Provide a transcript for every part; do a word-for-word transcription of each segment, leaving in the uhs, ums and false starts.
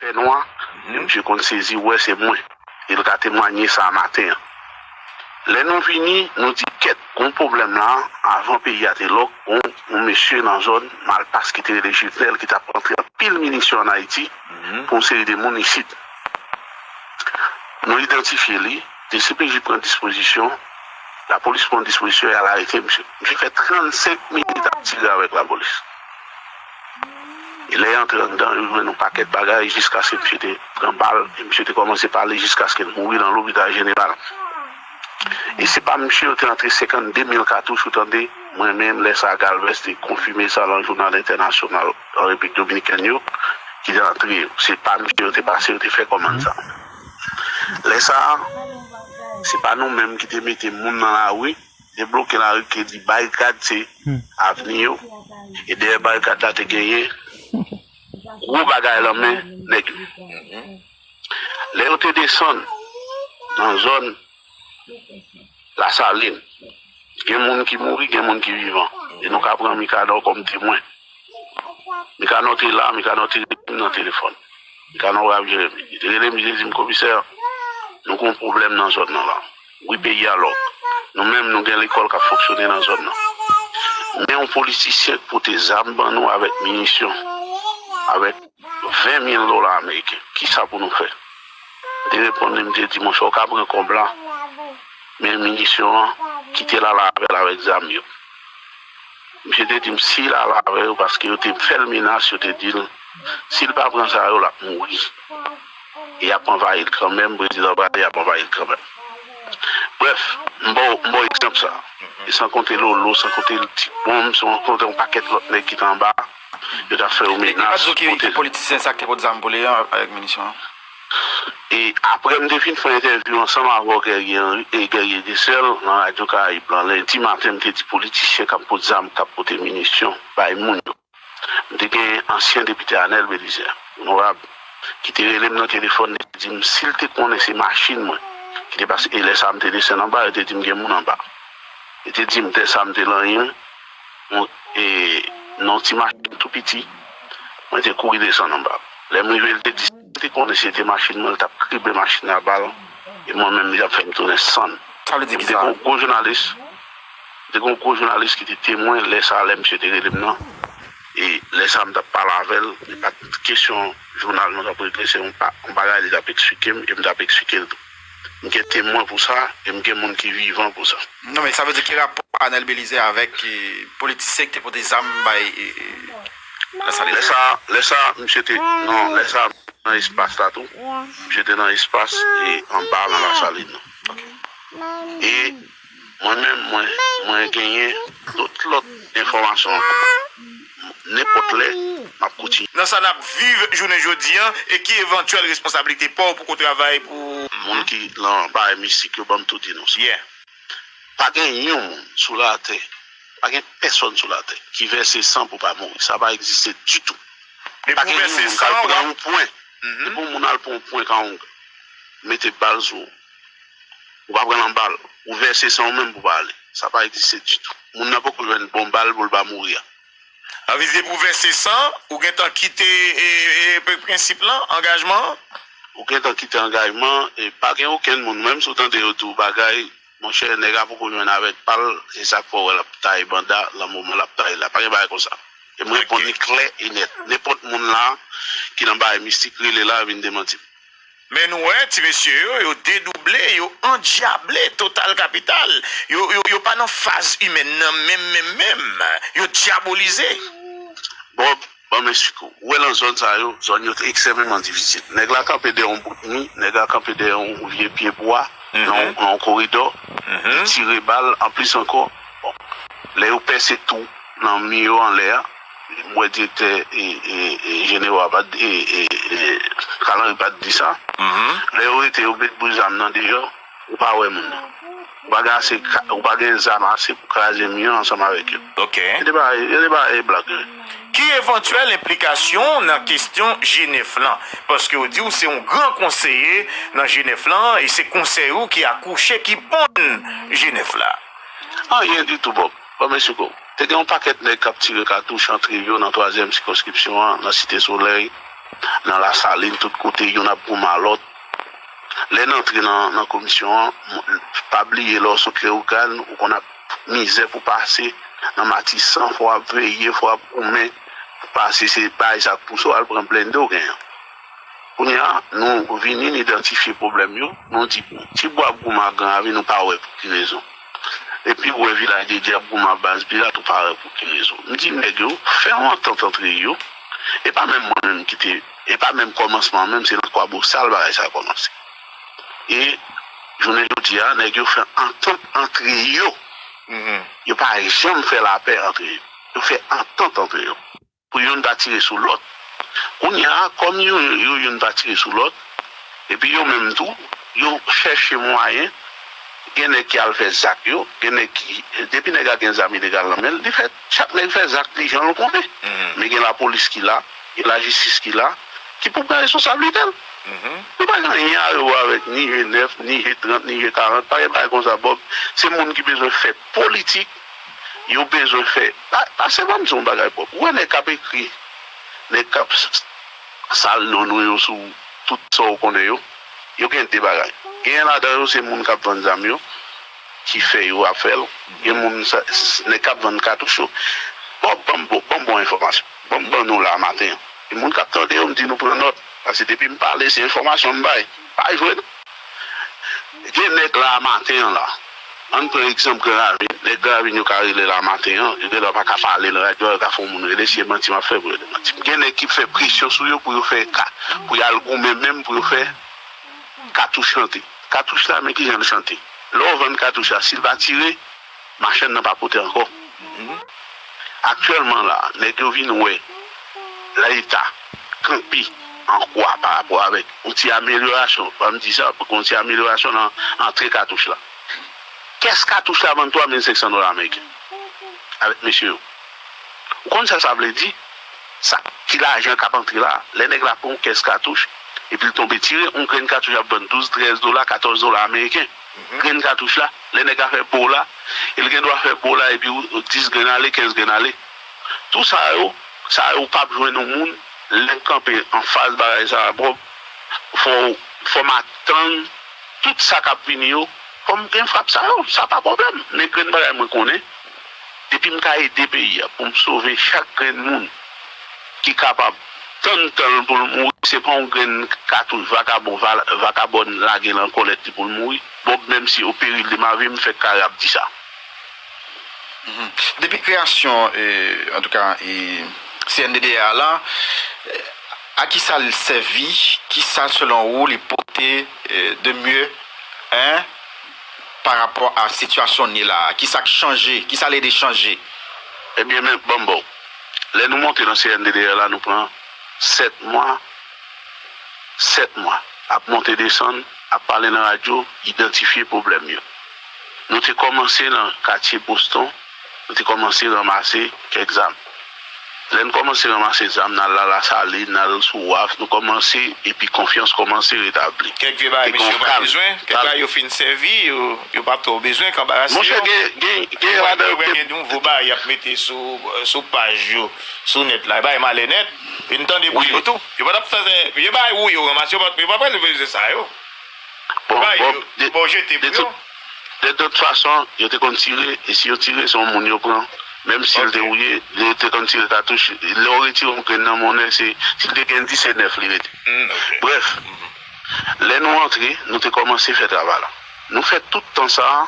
fènwa, e misye konn sezi wè se mwen. E l ka temwanye sa maten an. Lè nou vini, nou di kèt, gon pwoblèm la, avan peyi a te lòk, gon yon mesye nan zòn Malpas ki te rele Juvenel ki t ap rantre anpil minisyon ann Ayiti pou yon seri de moun isit. Nou idantifye li, D C P J pran dispozisyon, lapolis pran dispozisyon, y al arete misye. Misye fè trannsenk minit ap tire avèk lapolis. E lè y antre anndan, yo jwenn yon pakèt bagay jiskaske misye te pran bal, e misye te kòmanse pale jiskaske l mouri nan lopital jeneral. E se pa misye yo te antre senkannde mil katouch, ou tande, mwen menm, lè sa a, Galvez te konfime sa nan jounal entènasyonal an Repiblik Dominikèn yo, ki te antre yo. Se pa misye yo te pase, yo te fè kòmann sa. Lè sa a, se pa nou menm ki te mete moun nan lari, debloke lari, ki di barikad se avni yo. E dèyè barikad la te genyen gwo bagay lan men nèg yo. Lè yo te desann nan zòn Lasalin, gen moun ki mouri, gen moun ki vivan. E nou ka pran Mikanò kòm temwen. Mikanò te la, Mikanò te rele m nan telefòn. Mikanò Ralph Jeremy. Li te rele m, li te di m, "Komisè, nou gen yon pwoblèm nan zòn nan la. Wi, peyi a lòk. Nou menm, nou gen lekòl k ap fonksyone nan zòn nan. Men yon politisyen k pote zam ban nou avèk minisyon, avèk ven mil dola ameriken. Kisa pou nou fè?" M te reponn li, m te di, "Monchè, ou ka pran kòb la, men minisyon an, kite l al avè l avèk zam yo." Misye te di m si l al avè yo, paske yo te fè l menas, yo te di l, si l pa pran sa yo, l ap mouri. E y ap anvayi l kanmenm, prezidan pa di y ap anvayi l kanmenm. Brèf, m ba w, m ba w egzanp sa. E san konte Lolo, san konte ti bonm, san konte yon pakèt lòt nèg ki te anba, yo t ap fè yo menas. E pa di w ki politisyen sa ki te pot zam pou li an avèk minisyon an? E apre m te fin fè entèvyou ansanm avè w, Guerrier Henry, e Guerrier Desel nan Radyo Karayib lan, lendi maten, m te di politisyen k ap pot zam, k ap pote minisyon bay moun yo. M te gen ansyen depite Anel Belizaire, onorab, ki te rele m nan telefòn, li te di m si l te konnen se machin mwen ki te pase, e lè sa a m te desann anba, yo te di m gen moun anba. Li te di m lè sa a m te lanyen, yon, e, nan yon ti machin tou piti, mwen te kouri desann anba. Lè m rive, li te di si l te konnen se te machin mwen, li t ap krible machin nan a bal, e mwen menm, li t ap fè m tounen sann. Sa vle di kisa? E m te gen yon gwo jounalis, m te gen yon gwo jounalis ki te temwen lè sa a, lè misye te rele m nan. E lè sa a, m t ap pale avè l, e pa t kesyon jounal nou t ap regle, se yon pa, yon bagay li t ap eksplike m, e m t ap eksplike l tou. M gen temwen pou sa, e m gen moun ki vivan pou sa. Non, men sa vle di ki rapò Anel Belizaire avèk, e, politisyen ki te pote zam bay, e, e, Lasalin? Lè sa, lè sa, misye te, non, lè sa, nan espas la tou. Misye te nan espas e anba nan Lasalin nan. E mwen menm, mwen, mwen genyen dòt lòt enfòmasyon ankò. Nenpòt lè, m ap kontinye. Nan sa n ap viv jounen jodi an, e ki evantyèl responsablite pa w pou ko travay pou moun ki nan bagay mistik yo, ban m tou di nou sa. Pa gen yon moun sou latè, pa gen pèsòn sou latè ki vèse san pou pa mouri. Sa pa egziste ditou. Pa gen yon moun k al pran yon pwen. Depi yon moun al pran yon pwen kawong, mete bal sou ou. Ou pa pran nan bal. Ou vèse san ou menm pou pa ale. Sa pa egziste ditou. Moun nan poko jwenn bon bal pou l pa mouri a. Sa vle di depi w vèse san, ou gentan kite, e, e, prensip lan, angajman an? Ou gentan kite angajman, e pa gen okenn moun, menm si w tande yo di w bagay, monchè, nèg la poko jwenn avèk pa l, se sa k fè w wè l ap taye banda nan moman l ap taye la. Pa gen bagay konsa. E m reponn li klè e nèt. Nenpòt moun la ki nan bagay mistik, rele la, vin demanti m. Men nou wè, ti mesye yo, yo dedouble, yo andyable total kapital. Yo, yo, yo pa nan faz imèn nan menm, menm, menm. Yo dyabolize. Bon, ban m eksplike w. Ou wè nan zòn sa yo, zòn yo ekstrèmeman difisil. Nèg la kanpe dèyè yon bout mi, nèg la kanpe dèyè yon vye pye bwa, nan yon, nan yon koridò, li tire bal, anplis ankò, bon, lè yo pèse twou nan mi yo anlè a, m wè direktè, e, e, e, jeneral pa t, e, e, e, Kalanri pa t di sa. Lè yo rete, yo met bout zam nan deyò, ou pa wè moun nan. Ou pa gen ase ka-, ou pa gen zam ase pou kraze mi an ansanm avèk yo. Ok. Yo te pa, yo te pa, e, blag yo. Ki evantyèl enplikasyon nan kesyon G nèf lan? Paske w di w se yon gran konseye nan G nèf lan, e se konsèy ou ki akouche, ki ponn G nèf la. Anyen ditou, Bob. Bon, mesye Ko, te gen yon pakèt nèg k ap tire katouch antre yo nan twazyèm sikonskripsyon an, nan Site Solèy. nan Lasalin, tout kote, youn ap goumen a lòt. Lè n antre nan, nan komisyon an, m- pa bliye lè w sot Leyogàn, ou konn ap mizè pou pase nan Matisan, fò w ap veye, fò w ap goumen pou pase, se bagay sa k pouse w al pran blende w genyen. Kounye a, nou vini, n idantifye pwoblèm yo, nou di, bon, Tibwa ap goumen ak Gran Ravin, nou pa wè pou ki rezon. Epi w wè Vilaj de Dye ap goumen ak Baz Pilat, ou pa wè pou ki rezon. M di nèg yo, fè yon antant antre yo. E pa menm mwen menm ki te, e pa menm kòmansman an menm, se nan Kwabosal bagay sa a kòmanse. E jounen jodi a, nèg yo fè antant antre yo. Yo pa janm fè lapè antre yo. Yo fè antant antre yo. Pou youn pa tire sou lòt. Kounye a, kòm yo, yo youn pa tire sou lòt, epi yo menm tou, yo chèche mwayen, gen nèg ki al fè zak yo, gen nèg ki, depi nèg la gen zam ilegal nan men l, li fè, chak nèg fè zak li jan l konnen. Men gen lapolis ki la, gen lajistis ki la, ki pou pran responsablite l. Nou pa gen anyen a wè avèk ni G nèf, ni G trant, ni G karant, pa gen bagay konsa, Bòb. Se moun ki bezwen fè politik, yo bezwen fè. Pa, pase ban m di yon bagay, Bòb. Ou wè nèg k ap ekri, nèg k ap s- s- sal non nou yo sou tout sa w konnen yo, yo gen de bagay. Genyen ladan yo, se moun k ap vann zam yo, ki fè yo ap fè l. Gen moun, sa- s- nèg k ap vann katouch yo. Bòb, ban m bon, ban m bon enfòmasyon. Ban m ban nou la maten an. Gen moun k ap tande yo, m di nou pran nòt. Paske depi m pale, se enfòmasyon m bay. Pa jwe non. Gen nèg la maten an la. Ann pran egzanp Gran Ravin. Nèg Gran Ravin yo ka rele la maten an, yo genlè pa ka pale nan radyo a, yo ka fè yon moun rele, si e manti m ap fè pou yo te manti m. Gen nèg ki fè presyon sou yo pou yo fè ka, pou y al goumen menm pou yo fè katouch chante. Katouch la, men kijan l chante. Lè w vann katouch la, si l pa tire, machann nan pa pote ankò. Aktyèlman la, nèg yo vin wè Leta kanpe an kwa pa rapò avèk yon ti amelyorasyon, ban m di sa, pou gen yon ti amelyorasyon nan antre katouch la. Kès katouch la vann twa mil senk san dola ameriken avèk mesye yo. Ou konn sa sa vle di? Sa, ti lajan k ap antre la, lè nèg la pran yon kès katouch, epi l tonbe tire, yon grenn katouch ap vann douz, trèz dola, katòz dola ameriken. Grenn katouch la, lè nèg la fè bo la, e l gen dwa fè bo la, epi w- dis grenn ale, kenz grenn ale. Tou sa yo, sa yo w p ap jwenn yon moun, lè m kanpe anfas bagay sa a, Bòb, fò, fò m atann tout sa k ap vini yo, fò m gen frap sa yo, sa pa pwoblèm. Men grenn bagay mwen konnen, depi m ka ede peyi a, pou m sove chak grenn moun ki kapab tann tan l pou l mouri, se pa yon grenn katouch vakabon, va- vakabòn lage nan kòlèt li pou l mouri. Bòb, menm si o péril de ma vie, m fèk kare ap di sa. Depi kreyasyon, antouka, C N D D A la, a kisa l sèvi? Kisa selon ou li pote de mye, en, pa rapò a sitiyasyon n ye la a? Kisa k chanje? Kisa l ede chanje? Ebyen, men, ban m ba w. Lè nou monte nan C N D D A la, nou pran sèt mwa, sèt mwa, ap monte desann, ap pale nan radyo, idantifye pwoblèm yo. Nou te kòmanse nan katye Boston, nou te kòmanse ranmase kèk zam. Lè n kòmanse ranmase zam, n al La Lasalin, n al sou waf, nou kòmanse, epi konfyans kòmanse retabli. Kèk vye bagay mesye yo pa bezwen, kèk bagay yo fin sèvi, yo, yo pa twò bezwen, k anbarase yo. Monchè, gen, gen, gen ladan yo. Gen nouvo bagay y ap mete sou, sou paj yo, sou nèt la, e bagay malè nèt. Vin tande bri yo tou. Yo pa t ap fè, vye bagay wouye yo ranmase, yo pa, yo pa pral bezwen sa yo. Bon, bon, de, de tout, de tout fason, yo te konn tire, e si yo tire, se yon moun yo pran. Menm si l te wouye, yo te konn tire katouch. Lè w retire yon grenn nan monnen, se, si l te gen dis, se nèf li rete. Brèf, lè nou antre, nou te kòmanse fè travay la. Nou fè tout tan sa a,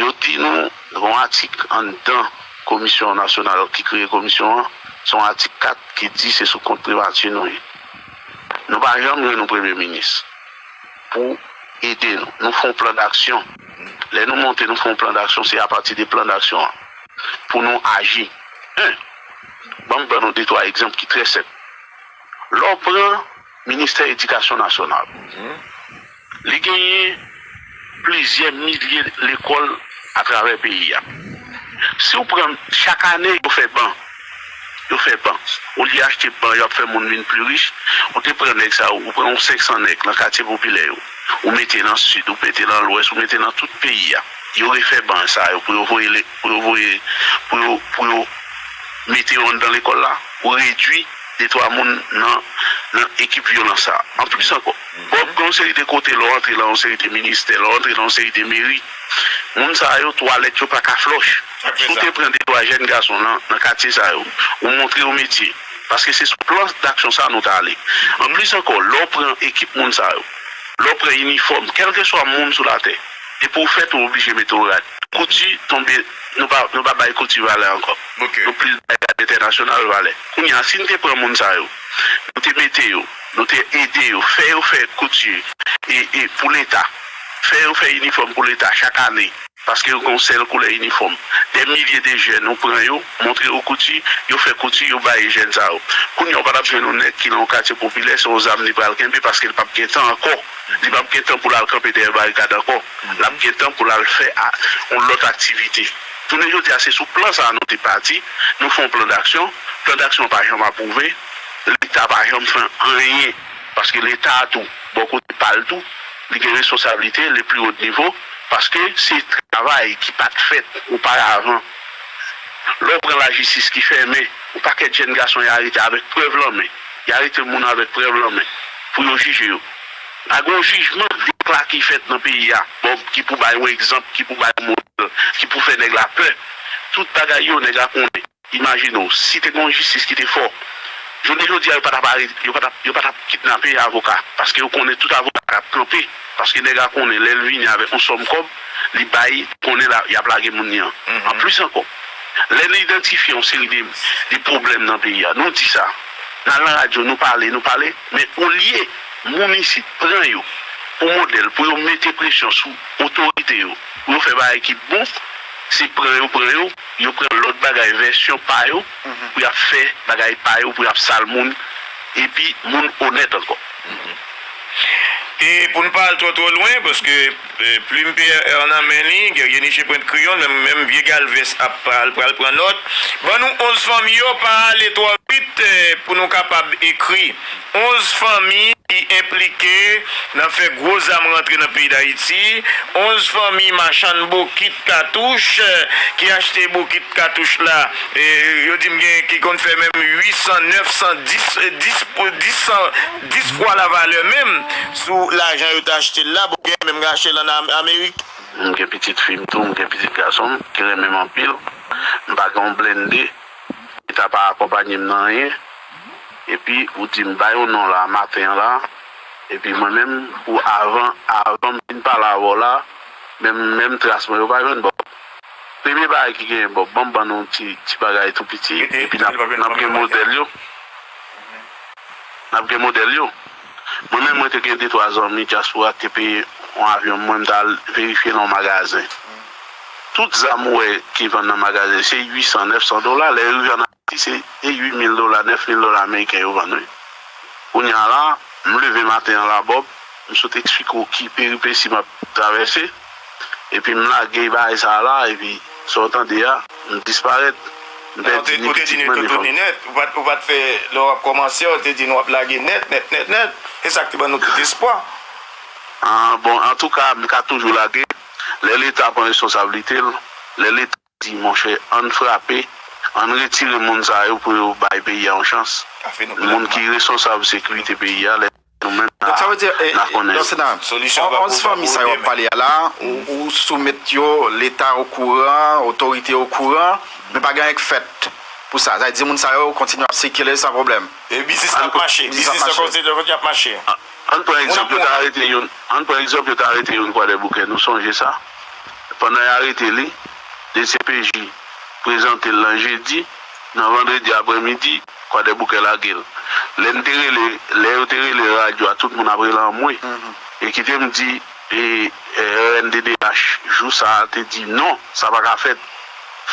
yo di nou, gen yon atik anndan Komisyon Nasyonal ki kreye komisyon an, se yon atik kat ki di se sou kont Primati nou ye. Nou pa janm jwenn yon premye minis pou ede nou. Nou fè yon plan d'aksyon. Lè nou monte, nou fè yon plan d'aksyon, se apati de plan d'aksyon an pou nou aji. En, ban m ban nou de twa egzanp ki trè senp. Lè w pran Ministè Edikasyon Nasyonal, li genyen plizyè milye lekòl atravè peyi a. Si w pran, chak ane, yo fè ban. Yo fè ban. Olye achte ban, y ap fè moun vin pli rich. Ou te pran nèg sa yo, ou pran yon senk san nèg nan katye popilè yo. Ou mete nan Sid, ou mete nan Lwès, ou mete nan tout peyi a. Yo refè ban sa yo pou yo voye, pou yo voye, pou yo, pou yo mete yo anndan lekòl la. Ou redui de twa moun nan, nan ekip vyolans sa. Anplis ankò, Bòb gen yon seri de kote, lè w antre nan yon seri de ministè, lè w antre nan yon seri de meri, moun sa yo, twalèt yo pa ka flòch. Si w te pran de twa jèn gason nan, nan katye sa yo, ou montre yo metye. Paske se sou plan daksyon sa nou ta ale. Anplis ankò, lè w pran ekip moun sa yo, lè w pran inifòm, kèlkeswa moun sou latè, depi w fèt, ou oblije mete yon rad. Kouti tonbe, nou pa, nou pa bay kouti valè ankò. Nou plis bay rad entènasyonal valè. Kounye a, si n te pran moun sa yo, nou te mete yo, nou te ede yo, fè yo fè kouti e, e pou Leta, fè yo fè inifòm pou Leta chak ane, paske yo gen yon sèl koulè inifòm. Dè milye de jèn, ou pran yo, montre yo kouti, yo fè kouti, yo bay jèn sa yo. Kounye a, ou pa t ap jwenn yon nèg ki nan yon katye popilè, se yon zam li pral kenbe, paske l p ap gen tan ankò. Li p ap gen tan pou l al kanpe dèyè barikad ankò. L ap gen tan pou l al fè a, yon lòt aktivite. Jounen jodi a, se sou plan sa a nou te pati, nou fè yon plan daksyon. Plan daksyon an pa janm apwouve, Leta pa janm fè anyen. Paske Leta a tou, bò kote pa l tou, li gen responsablite, le pli wo nivo, paske se travay ki pa t fèt oparavan. Lè w pran lajistis ki fèmen, yon pakèt jèn gason y arete avèk prèv lan men. Y arete moun avèk prèv lan men pou yo jije yo. Pa gen yon jijman dekla ki fèt nan peyi a, bon, ki pou bay yon egzanp, ki pou bay yon modèl, ki pou fè nèg la pè. Tout bagay yo, nèg la konnen. Imajine w, si te gen yon jistis ki te fò, jounen jodi a, yo pa t ap arete, yo pa t ap, yo pa t ap kidnape avoka, paske yo konnen tout avoka k ap kanpe, paske nèg la konnen lè l vini avèk yon sòm kòb, li bay, konnen la, y ap lage moun li an. Anplis ankò, lè n idantifye yon seri de, de pwoblèm nan peyi a, nou di sa, n al nan radyo, nou pale, nou pale, men olye moun isit pran yo pou modèl, pou yo mete presyon sou otorite yo, pou yo fè bagay ki bon, se pran yo, pran yo, yo pran lòt bagay, vèsyon pa yo, pou y ap fè bagay pa yo, pou y ap sal moun, epi moun onèt ankò. E pou n pa al twò twò lwen, paske, e, plim P R nan men li, Guerrier Niche pwent kreyon, menm, menm vye Galvès ap pral, pral pran nòt. Ban nou onz fanmi yo, pa ale twò vit, e, pou nou kapab ekri. Onz fanmi ki enplike nan fè gwo zam rantre nan peyi Dayiti, onz fanmi machann bokit katouch, e, ki achte bokit katouch la, e, yo di m gen ki konn fè menm uit san, nèf san, dis, e, dis, dis san, dis fwa lavalè menm sou lajan yo te achte l la, bon, gen menm achte l ann Am-, Amerik. M gen pitit fi m tou, m gen pitit gason m ki renmen m anpil. M pa gen yon blende. Leta pa akonpaye m nan anyen. Epi ou di m bay yon non la maten an la. Epi mwen menm, pou avan, avan m fin pale avè w la, menm, menm tras mwen yo pa jwenn Bòb. Premye bagay ki genyen Bòb, ban m ban nou yon ti, ti bagay tou piti, epi n ap, n ap gen modèl yo. N ap gen modèl yo. Mwen menm, mwen te gen de twa zanmi dyaspora ki te peye yon avyon mwen, m t al verifye nan yon magazen. Tout zam ou wè ki vann nan magazen, se uit san, nèf san dola. Lè yo rive ann Ayiti, se uit mil dola, nèf mil dola ameriken yo vann, wi. Kounye a la, m leve maten an la, Bòb, m sot eksplike w ki peripesi m ap travèse. Epi m lage bagay sa a la, epi sa w tande a, m disparèt. M pèdi ni pitit mwen, ni fanmi. Ou pa t, ou pa t fè, lè w ap kòmanse, ou te di n w ap lage nèt, nèt, nèt, nèt. Se sa k te ban nou tout espwa. Ah, bon, antouka, m ka toujou lage. Lè Leta pran responsablite l, lè Leta di, monchè, ann frape, ann retire moun sa yo pou yo bay peyi a yon chans. Moun ki responsab sekirite peyi a, lè Nou menm n a, n a konnen. Onz fanmi sa yo w ap pale a la, ou, ou soumèt yo, Leta okouran, otorite okouran, men pa gen anyen k fèt pou sa. Sa vle di moun sa yo kontinye ap sikile san pwoblèm. E biznis la ap mache, biznis la kontinye ap mache. Ann pran egzanp, yo t arete youn, ann pran egzanp, yo t arete youn Kwadèboukè, nou sonje sa? Pandan y arete li, D C P J prezante l nan jedi, nan vandredi aprèmidi, Kwadèboukè lage l. Lè n te rele, lè yo te rele radyo a, tout moun ap rele anmwe. E kite m di, e, e, R N D D H, jou sa a te di non, sa pa ka fèt.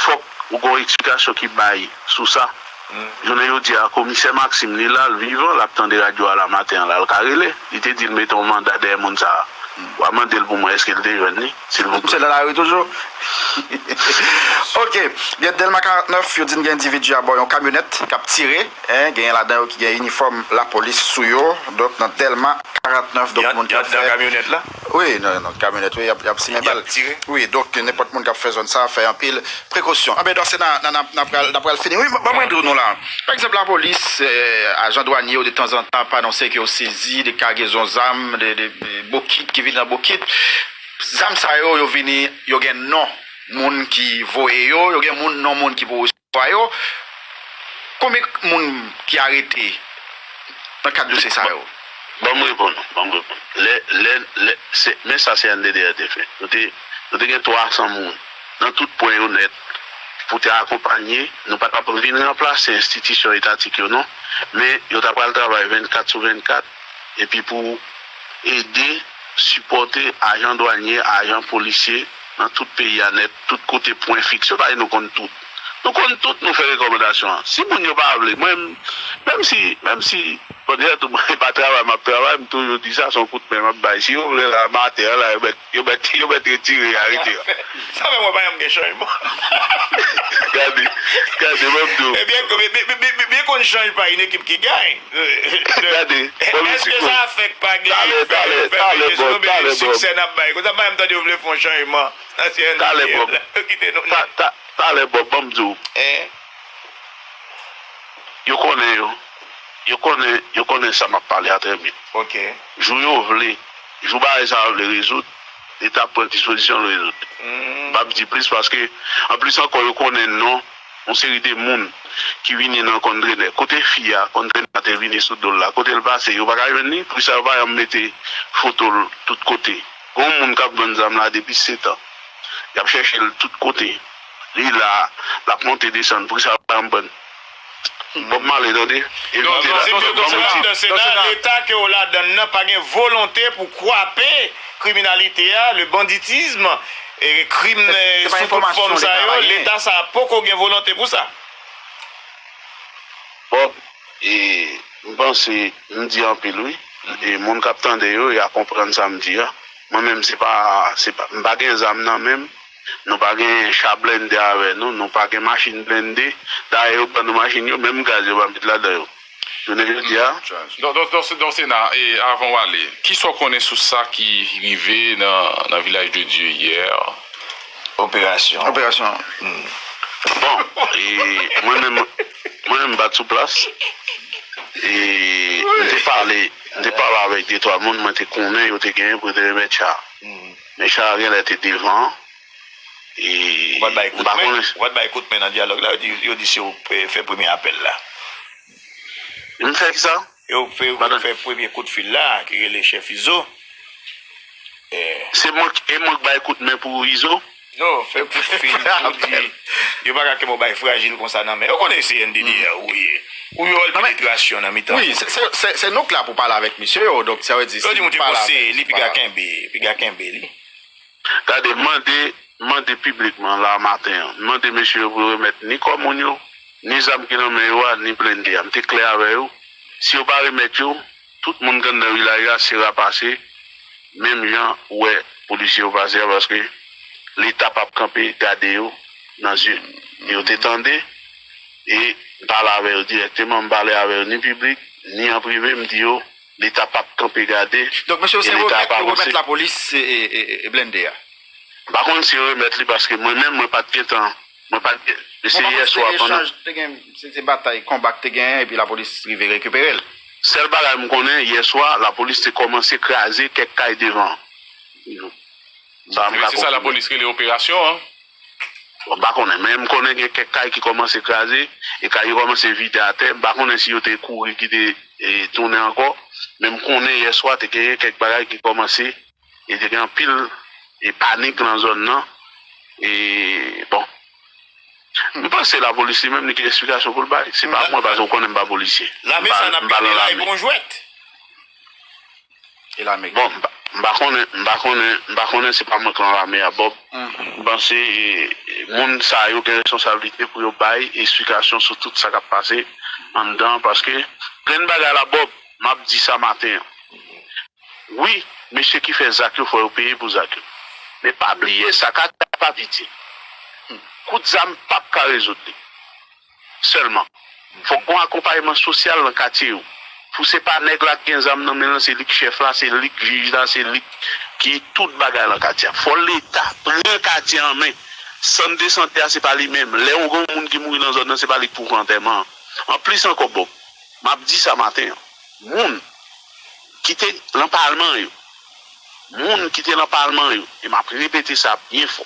Fòk ou gen yon eksplikasyon ki bay sou sa. Jounen jodi a, komisè Maxime, li la, l vivan, l ap tande radyo a la maten an la, l ka rele. Li te di l mete yon manda dèyè moun sa a. W a mande l pou mwen èske l te jwenn li, silvouplè. Misye nan lari toujou. Ok. Gen Dèlma karant nèf, yo di n gen endividi abò yon kamyonèt k ap tire. Hein, genyen ladan yo ki gen inifòm lapolis sou yo. Donk, nan Dèlma karant nèf, donk, moun k ap fè. Yo anndan kamyonèt la? Wi, nan, nan kamyonèt, wi, y ap, y ap simen bal. Wi, donk, nenpòt moun k ap fè zòn sa a, fè anpil prekosyon. Anben, Dorcéna, n a, n a, n a pral, n a pral fini. Wi, ban mwen di w non la. Pa egzanp, lapolis, eh, ajan dwanye yo, detanzantan, ap anonse ke yo sezi de kagezon zam, de, de, de bokit ki vin nan bokit. Zam sa yo, yo vini, yo gen non moun ki voye yo, yo gen moun, non moun ki pou resevwa yo. Konbyen moun ki arete nan kad dosye sa yo? Ban m reponn ou, ban m reponn. Lè, lè, lè, se, men sa C N D D H te fè. Nou te, nou te gen twa san moun nan tout pwen yo nèt pou te akonpanye. Nou pa t ap vin ranplase enstitisyon etatik yo non, men yo ta pral travay vennkat sou vennkat epi pou ede, sipòte ajan dwanye, ajan polisye nan tout peyi a nèt, tout kote pwen fiks yo, paske nou konn tout. Nou konn tout, nou fè rekòmandasyon an. Si moun yo pa vle, mwen, menm si, menm si, bon, dèyè tou, mwen, e pa travay m ap travay, m toujou di sa, se yon kout men m ap bay. Si yo vle la, maten an la, yo mèt, yo mèt, yo mèt retire, arete. Sa fè mwen pa janm gen chanjman. Gade, gade, mwen m di w. Ebyen, byen, byen, byen, byen, byen konn chanj pa yon ekip ki gaye. Gade, bon, èske sa fè k pa gen efè, efè, efè, efè, efè, siksè n ap bay? Konsa, m pa janm tande yo vle fè yon chanjman nan C N D D H la. Yo kite nou nèt. Talè, Bob, ban m di w. Yo konnen yo. Yo konnen, yo konnen sa m ap pale a trè byen. Jou yo vle, jou bagay sa yo vle rezoud, Leta ap pran dispozisyon l rezoud. M p ap di plis paske, anplis ankò, yo konnen non yon seri de moun ki vini nan kontrenè. Kote fi a, kontrenè a te vini sou do l la? Kote l pase? Yo pa ka jwenn li? Poukisa yo pa janm mete foto l tout kote? Gen yon moun k ap vann zam la depi sèt an. Y ap chèche l tout kote. Li la, l ap monte desann. Poukisa yo pa janm pran l? Bob Marley, tande. Evite la. Donk, donk, donk, donk, Sena, Leta ke w ladann nan pa gen volonte pou kwape kriminalite a, le banditisme, e krim, e, sou tout fòm sa yo, Leta sa a poko gen volonte pou sa. Bob, e, m panse, m di anpil, wi. E moun k ap tande yo, y a konprann sa m di a. Mwen menm, se pa, se pa, m pa gen zam nan men m. Nou pa gen cha blende avè nou, nou pa gen machin blende. Dayè, yo ban nou machin yo, menm gaz yo pa met ladan yo. Jounen jodi a. Donk, donk, donk, donk, Sena, e, avan w ale, kisa w konnen sou sa ki rive nan, nan Vilaj de Dye yè? Operasyon. Operasyon. Bon, e, mwen menm, mwen menm, m pa t sou plas. E, m te pale, m te pale avèk de twa moun, mwen te konnen yo te genyen pou yo te remèt cha. Men cha a genlè te devan. E, ou pa t bay kout men, ou pa t bay kout men nan dyalòg la, yo di, yo di se ou fè premye apèl la. M fè kisa? Yo fè, yo fè premye kout fil la, ki rele chèf Izo. Se mwen, e mwen k bay kout men pou Izo? Non, fè kout fil pou di, yo pa ka kenbe yon bagay frajil konsa nan men. Yo konnen se N D D A ou ye. Ou yon wòl penetrasyon nan mitan. Wi, se, se, se, se nou k la pou pale avèk misye yo, donk sa vle di, yo di moun te konseye li, piga kenbe, piga kenbe li. Gade, mande, mande piblikman la maten an. Mande mesye yo pou yo remèt ni kò moun yo, ni zam ki nan men yo a, ni blende a. M te klè avè yo. Si yo pa remèt yo, tout moun k anndan vilaj la se rapase, menm jan ou wè polisye yo pase a, paske Leta p ap kanpe gade yo nan zye. Yo te tande, e m pale avè yo dirèkteman, m pale avè yo ni piblik, ni an prive, m di yo, Leta p ap kanpe gade, e Leta ap avanse. Donk, mesye yo, se remèt yo remèt lapolis, e, e, e, e blende a? M pa konn si yo remèt li, paske mwen menm, mwen pa t gentan, mwen pa t gen, se yè swa pandan. Ou pa panse se echanj te gen, se, se batay, konba k te genyen, epi lapolis rive rekipere l? Sèl bagay m konnen, yè swa, lapolis te kòmanse kraze kèk kay devan. Sa m ka konfime. Se sa lapolis rele operasyon an? Bon, m pa konnen, men m konnen gen kèk kay ki kòmanse kraze, e kay yo kòmanse vide atè. M pa konnen si yo te kouri kite, e, tounen ankò, men m konnen yè swa te genyen kèk bagay ki kòmanse, e te gen anpil, e, panik nan zòn nan. E, bon. M panse lapolis li menm, li gen eksplikasyon pou l bay. Se pa mwen, paske ou konnen m pa polisye. Lame sa n ap gade la, e pa yon jwèt. E lame. Bon, m pa, m pa konnen, m pa konnen, m pa konnen, se pa mwen k nan lame a, Bob. M panse, e, e, moun sa yo gen responsablite pou yo bay eksplikasyon sou tout sa k ap pase anndan, paske grenn bagay la, Bob, m ap di sa maten an. Wi, mesye ki fè zak yo, fò yo peye pou zak yo. Men pa bliye, sa k atè a pa piti. Kout zam p ap ka rezoud li. Sèlman, fòk gon akonpayman sosyal nan katye yo. Pou se pa nèg la k gen zam nan men l, se li k chèf la, se li k jij la, se li ki tout bagay lan katye a. Fò Leta pran katye an men. Sant de sante a, se pa li menm. Lè yon granmoun ki mouri nan zòn nan, se pa li k pou fè antèman an. Anplis ankò, Bob, m ap di sa maten an, moun ki te nan palman yo, moun ki te nan palman yo, e m ap repete sa byen fò,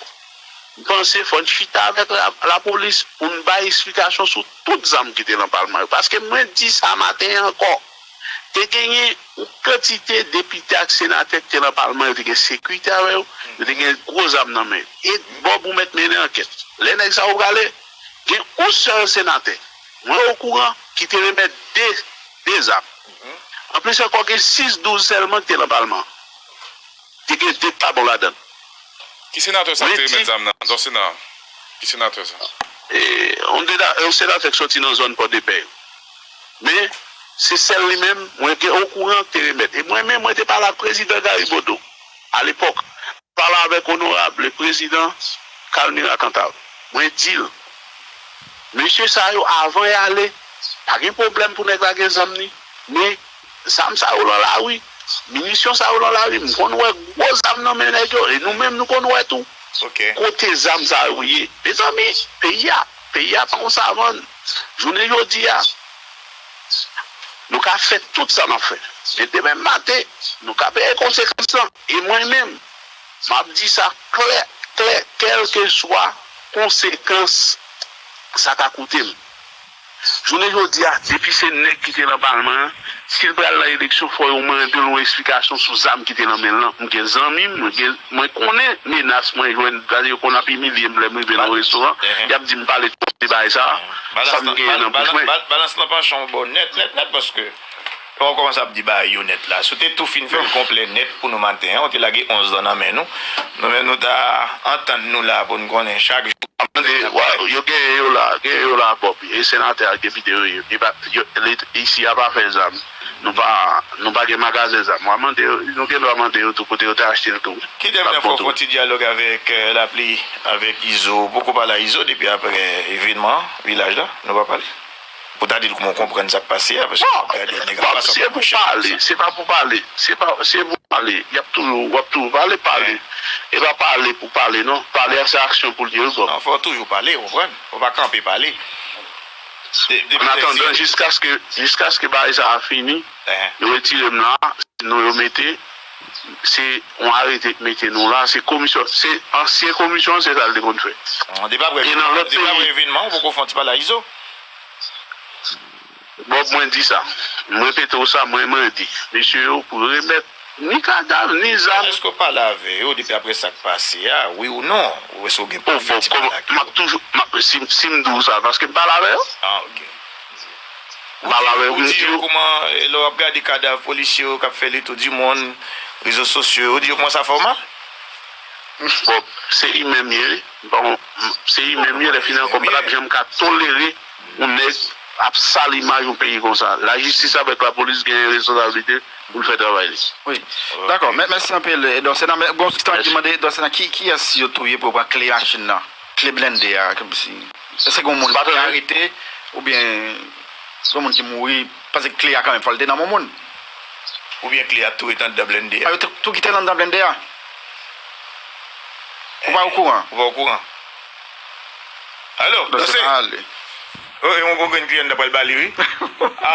m panse fò n chita avèk la, lapolis pou n bay eksplikasyon sou tout zam ki te nan palman yo. Paske mwen di sa maten an ankò, te genyen yon kantite depite ak senatè ki te nan palman yo, te gen sekirite avè yo, yo te gen gwo zam nan men yo. E Bob, ou mèt mennen ankèt. Lè nèg sa yo prale, gen yon sèl senatè mwen okouran ki te remèt de, de zam. Anplis ankò, gen sis douz sèlman ki te nan palman. Te gen de pa bon ladan l. Ki senatè sa ki te remèt zam nan? Dòsena. Ki senatè sa? E, yon dena- yon senatè k soti nan zòn Pòdepè yo. Men, se sèl li menm, mwen te okouran ki te remèt. E mwen menm, mwen te pale ak prezidan Gary Bodeau, alepòk. Pale avèk onorab le prezidan Calmira Cantave. Mwen di l, mesye sa yo, avan y ale, pa gen pwoblèm pou nèg la gen zam ni, men zam sa yo lan lari, minisyon sa yo lan lari, m konn wè gwo zam nan men nèg yo, e nou menm nou konn wè tou. Kote zam sa yo ye? Mezanmi, peyi a, peyi a pa yon savann. Jounen jodi a, nou ka fè tout sa n ap fè. Men demen maten, nou ka peye konsekans lan. E mwen menm, m ap di sa klè, klè, kèlkeswa konsekans sa ka koute m. Jounen jodi a, depi se nèg ki te nan palman an, si l pral nan eleksyon, fò yo mande l yon eksplikasyon sou zam ki te nan men l lan. M gen zanmi m, mwen gen, mwen konnen menas mwen jwenn, gade yo konn ap imilye m lè m rive nan yon restoran, y ap di m pale twòp de bagay sa a, sa m genyen nan bouch mwen. Balans lan panche yon bò nèt, nèt, nèt, paske lè w kòmanse ap di bagay yo nèt la, si w te tou fin fè l konplè nèt pou nou maten an, w te lage onz lan nan men nou, nou menm nou ta antann nou la pou n konnen chak jou. W ap mande, wa, yo genyen yo la, genyen yo la, Bob, e senatè ak depite yo ye. E pa, yo, isi a pa fè zam. Nou pa, nou pa gen magazen zam. W ap mande yo, nou gen dwa mande yo tou kote yo te achte l tou. Kite m nan fè yon ti dyalòg avèk Lapli, avèk Izo. Poko pale a Izo depi aprè evènman vilaj la, nou pa pale. Pou ta di l kòman w konprann sa k pase a, paske w ap gade nèg ap pase anpil manje. Se pou pale, se pa pou pale, se pa, se pou pale. Y ap toujou, w ap toujou pale, pale. E pa pale pou pale non, pale a se aksyon pou l ye wi Bob. Non, fò w toujou pale, w konprann? Fò w pa kanpe pale. An atandan, jiskaske, jiskaske bagay sa a fini, yo retire m la, se non yo mete, se yon arete k mete nou la, se komisyon, se ansyen komisyon an, se sa l te konn fè. E nan lòt peyi. Depi aprè evènman an, ou poko fè yon ti pale a Izo? Bob, mwen di sa. M repete w sa, mwen, mwen di. Mesye yo pou remèt ni kadav, ni zam. Èske w pale avè yo depi aprè sa k pase a, wi ou non? Ou èske w gen pwofè ti pale ak yo? M ap toujou, m ap, si, si m di w sa, paske m pale avè yo. Ah, ok. M pale avè yo, m di yo. Ou di yo kòman, lè w ap gade kadav polisye yo k ap fè le tour du monde, rezo sosyo yo, ou di yo kòman sa fè w mal? Bon, se imen m ye, wi. Bon, se imen m ye, lè fini ankò, m pa t ap janm ka tolere yon nèg ap sal imaj yon peyi konsa. Lajistis avèk lapolis gen responsablite pou l fè travay li. Wi. Dakò, mèsi anpil. Dòsena, men, bon, Stan ki mande, Dòsena, ki, kiyès yo touye pou yo pran kle machin nan? Kle blende a, kòmsi. Èske gen yon moun ki arete, oubyen gen yon moun ki mouri, paske kle a kanmenm, fò l te nan men yon moun. Oubyen kle a tou ret anndan blende a. A, yo tou, tou kite l anndan blende a? Ou pa okouran? Ou pa okouran? Alo, Dòsena ale. Yon grenn kliyan ta pral ba li, wi. A,